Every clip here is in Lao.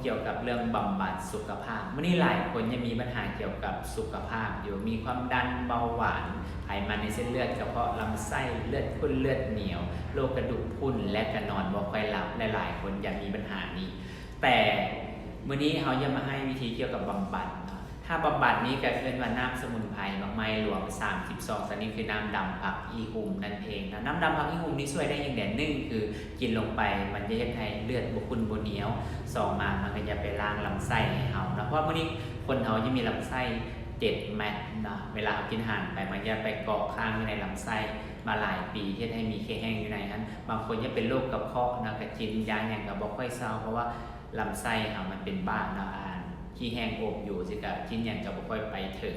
ກ່ຽວກັບເລື່ອງບຳບັດສຸຂະພາບ. ມື້ນີ້ຫຼາຍຄົນຍັງມີບັນຫາກ່ຽວກັບສຸຂະພາບຢູ່, ມີຄວາມດັນ, ເບົາຫວານ, ໄຂມັນໃນເສັ້ນເລືອດ, ກະເພາະລຳໄສ້, ເລືອດຂຸ້ນ, ເລືອດໜຽວ, ໂລກກະດູກພຸ້ນ ແລະ ກະນອນບໍ່ຄ່ອຍຫຼັບ, ຫຼາຍໆຄົນຍັງມີບັນຫານີ້. ແຕ່ມື້ນີ້ເຮົາຈະມາໃຫ້ວິທີກ່ຽວກັບບຳບັດເນາະ. ຖ້າບຳບັດນີ້ກະເອີ້ນວ່ານ້ຳສະໝຸນໄພ ໝາກໄມ້ຫຼວງ ສາມສິບສອງຊະນິດ ຄືນ້ຳດຳຜັກອີ່ຫຸ່ມນັ້ນເອງເນາະ. ນ້ຳດຳຜັກອີ່ຫຸ່ມນີ້ຊ່ວຍໄດ້ຢ່າງໃດ? ໜຶ່ງ ຄື ກິນລົງໄປມັນຈະເຮັດໃຫ້ເລືອດບໍ່ຂຸ້ນບໍ່ໜຽວ, ສອງມາມັນກະຈະໄປລ້າງລຳໄສ້ໃຫ້ເຮົາເນາະ. ເພາະມື້ນີ້ຄົນເຮົາຈະມີລຳໄສ້ເຈັດແມັດເນາະ, ເວລາເຮົາກິນອາຫານໄປ ມັນຈະໄປເກາະຄ້າງຢູ່ໃນລຳໄສ້ມາຫຼາຍປີ ເຮັດໃຫ້ມີຂີ້ແຫ້ງຢູ່ໃນຫັ້ນ. ບາງຄົນຈະເປັນໂລກກະເພາະເນາະ, ກະກິນຢາຫຍັງກະບໍ່ຄ່ອຍເຊົາ ເພາະວ່າລຳໄສ້ເຮົາມັນເປັນບ້າເນາະ, ອັນ ຂີ້ແຫ້ງອົບຢູ່ ຊິກະກິນຫຍັງກະບໍ່ຄ່ອຍໄປເຖິງ.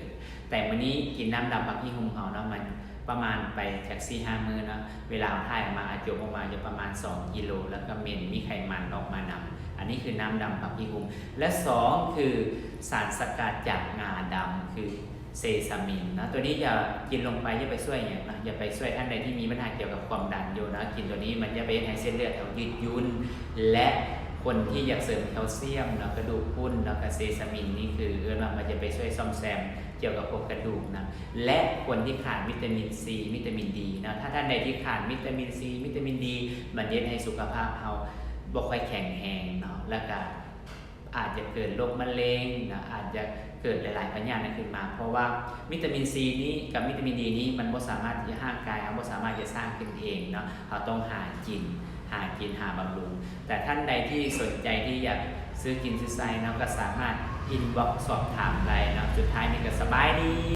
ແຕ່ມື້ນີ້ກິນນ້ຳດຳຜັກອີ່ຫຸ່ມເຮົາເນາະ, ມັນປະມານໄປຈັກສີ່ຫ້າມື້ເນາະ, ເວລາເຮົາຖ່າຍອອກມາ ອາຈົມອອກມາຈະປະມານສອງກິໂລ ແລ້ວກະເໝັນ ມີໄຂມັນອອກມານຳ. ອັນນີ້ຄືນ້ຳດຳຜັກອີ່ຫຸ່ມ. ແລະ ສອງ ຄືສານສະກັດຈາກງາດຳ ຄືເຊຊາມິນເນາະ. ໂຕນີ້ຈະກິນລົງໄປຈະໄປຊ່ວຍຫຍັງເນາະ? ຈະໄປຊ່ວຍທ່ານໃດທີ່ມີບັນຫາກ່ຽວກັບຄວາມດັນຢູ່ເນາະ, ກິນໂຕນີ້ມັນຈະໄປເຮັດໃຫ້ເສັ້ນເລືອດເຮົາຍືດຫຍຸ່ນ ແລະ ຄົນທີ່ຢາກເສີມແຄວຊຽມເນາະ, ກະດູກພຸ້ນເນາະ, ກະເຊຊາມິນນີ້ຄືເອີ້ນວ່າມັນຈະໄປຊ່ວຍສ້ອມແຊມ ກ່ຽວກັບພວກກະດູກນະ ແລະ ຄົນທີ່ຂາດວິຕາມິນຊີ ວິຕາມິນດີເນາະ. ຖ້າທ່ານໃດທີ່ຂາດວິຕາມິນຊີ ວິຕາມິນດີ ມັນເຮັດໃຫ້ສຸຂະພາບເຮົາບໍ່ຄ່ອຍແຂງແຮງເນາະ, ແລ້ວກະອາດຈະເກີດໂລກມະເຮັງເນາະ, ອາດຈະເກີດຫຼາຍໆພະຍາດນັ້ນຂຶ້ນມາ. ເພາະວ່າວິຕາມິນຊີນີ້ກັບວິຕາມິນດີນີ້ ມັນບໍ່ສາມາດທີ່ຈະ ຮ່າງກາຍເຮົາບໍ່ສາມາດຈະສ້າງຂຶ້ນເອງເນາະ, ເຮົາຕ້ອງຫາກິນ ຫາກິນ ຫາບຳລຸງ. ແຕ່ທ່ານໃດທີ່ສົນໃຈທີ່ຢາກຊື້ກິນຊື້ໃຊ້ເນາະ ກະສາມາດອິນບັອກສອບຖາມໄດ້ເນາະ. ສຸດທ້າຍນີ້ກະສະບາຍດີ.